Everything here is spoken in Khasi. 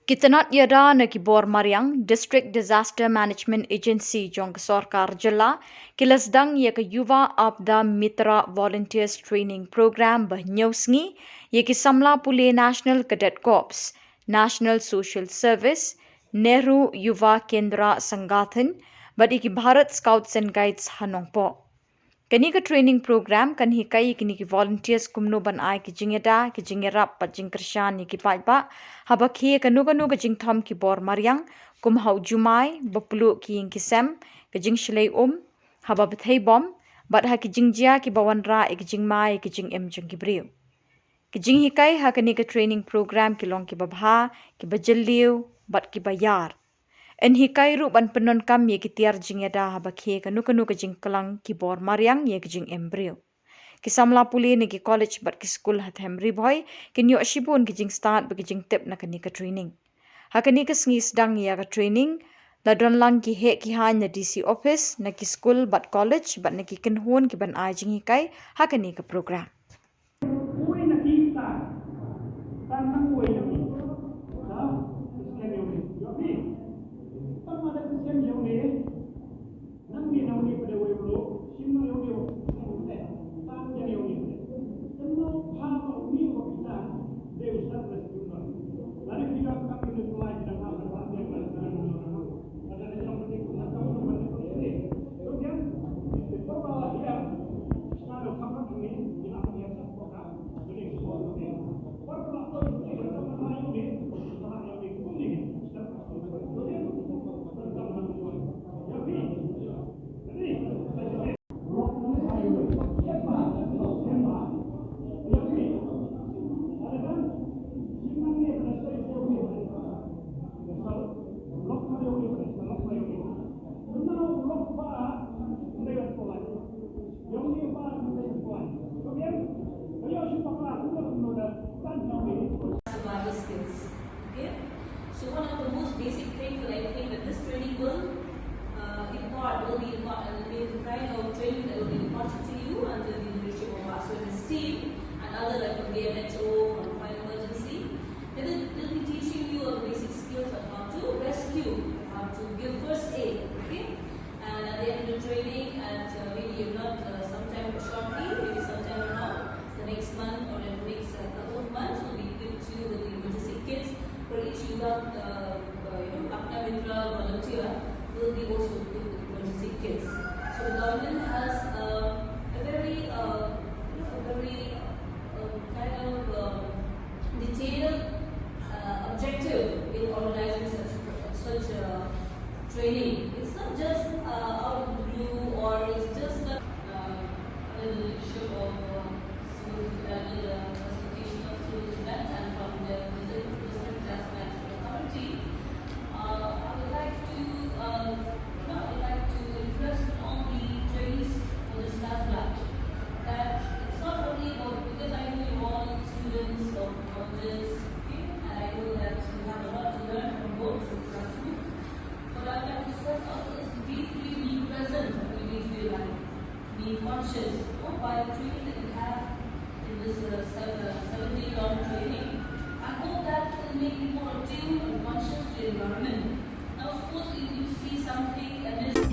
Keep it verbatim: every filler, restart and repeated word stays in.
Ki tnat ïada na ki bor mariang, District Disaster Management Agency jong ka sorkar jylla, ki la sdang ïa ka Yuva Aapda Mitra Volunteers Training Program ba hynñiew sngi ïa ki samla pule National Cadet Corps, National Social Service, Nehru Yuva Kendra Sangathan bad ïa ki Bharat Scouts and Guides ha Nongpoh. Kane ka training program kan hikai ïa kine ki volunteers kumno ban ai ki jingïada, ki jingïarap bad jingkyrshan ïa ki paidbah haba khie kano kano ka jingthom ki bor mariang, kum ha u jumai, ba pluh ki ïing ki sem, ka jingshlei um, haba bthei bom bad ha ki jingjia kiba wanrah ïa ki jingma ïa ki jingim jong ki briew. Ki jinghikai ha kane ka training program ki long kiba bha, kiba jylliew bad kiba ïar. Yn hikai ruh ban pyndonkam ïa ki tiar jingïada haba khie kano kano ka jingklang ki bor mariang ïa ki jingim briew. Ki samla pule na ki college bad ki skul ha them Ri Bhoi kin ïoh shibun ki jingstad bad ki jingtip na kane ka training. Ha kane ka sngi sdang ïa ka training la don lang ki heh ki haiñ na D C office, na ki skul bad college bad na ki kynhun kiban ai jinghikai ha kane ka program. Uwei na kita, tang tang uwei na kita. Ha? Kristian ïa une. Ïa phi. Tang ma da Kristian ïa une. Nang ni na une pada uwei bro. Sim na ïa une. Tang ïa une. Tang ma pha ma une wa kita. Dei u stad Kristian. Lari kita tang ïa une tulai kita tang ïa une. Survival skills. Okay? So one of the most basic things that I think that this training will uh, impart, will be impart, will be the kind of training that will be imparted to you under the leadership of our service team and other like from B M H O, from fire emergency. They will, will be teaching you all the basic skills of how to rescue, how to give first aid, okay? And at the end of the training, at uh, maybe if not uh, sometime shortly, maybe sometime around the next month or in the next uh, couple of months, we'll be equipped to with the emergency kits for each Yuva, uh, uh, you know, Aapda Mitra volunteer will be also equipped with emergency kits. So the government has uh, a very, uh, you know, a very uh, kind of uh, detailed uh, objective in organizing such such uh, training. It's not just uh, out of the blue or it's just uh, under the leadership of uh, civil, under the facilitation of civil defense and from the District Disaster Management Authority. Uh, I would like to, um, you know, I would like to impress on the trainees for this last batch that it's not only about, because I know you're all students of colleges, okay, and I know that you have a lot to learn from both classrooms. What I'd like to stress out is we need to be present, we need to be alive, be conscious of by the training that we have in this uh, seven, uh, seven day long training. I hope that will make you more attuned and conscious to the environment. Now, suppose if you see something and it's